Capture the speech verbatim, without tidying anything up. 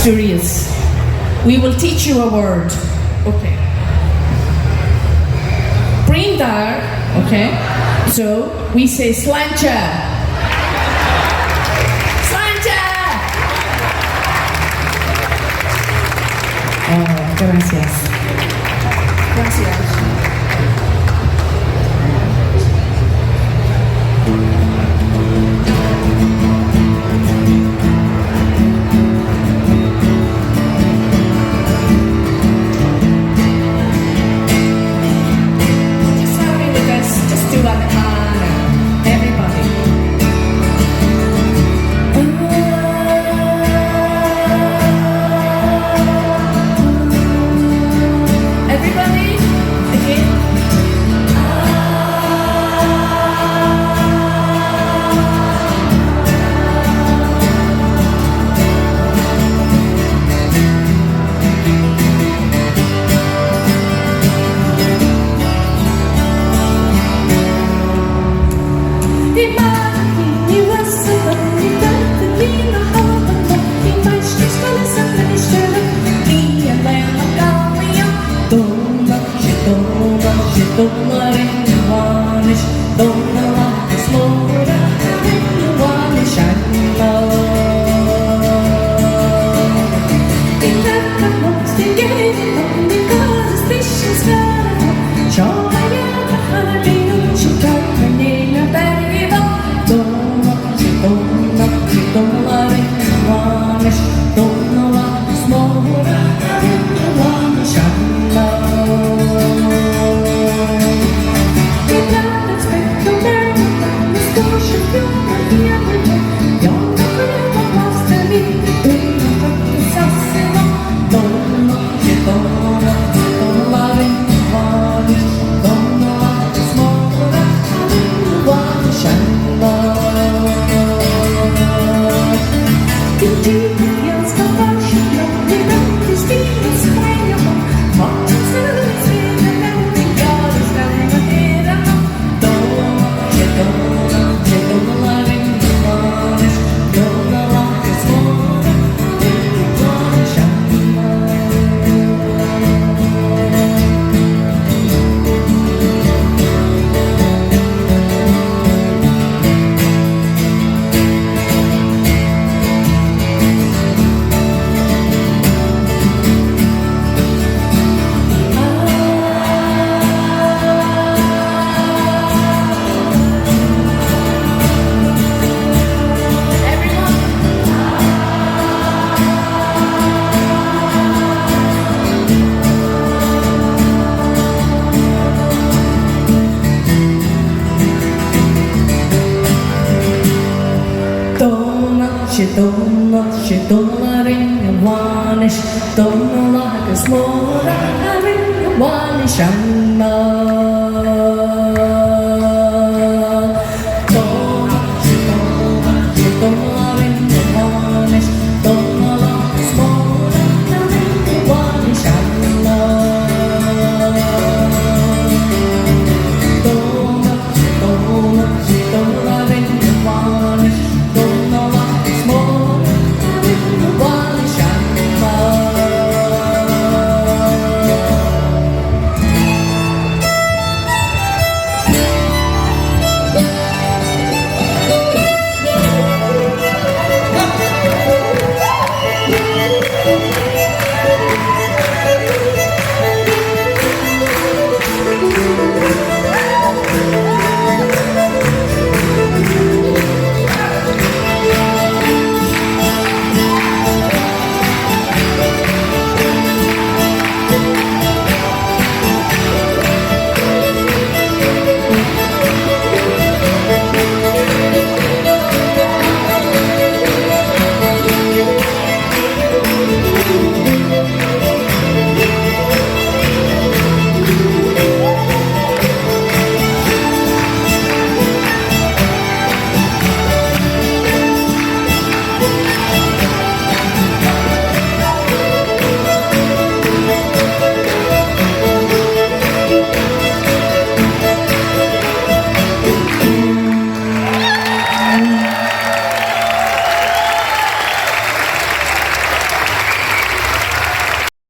Curious. We will teach you a word. Okay. Prindar. Okay. So we say sláinte. Sláinte. Oh, gracias. Gracias. Just help me with this. Just do like a hand. Everybody. Everybody, again. Don't knock, shit, don't knock, shit, don't let anyone is, don't know like a small, I really want to shine.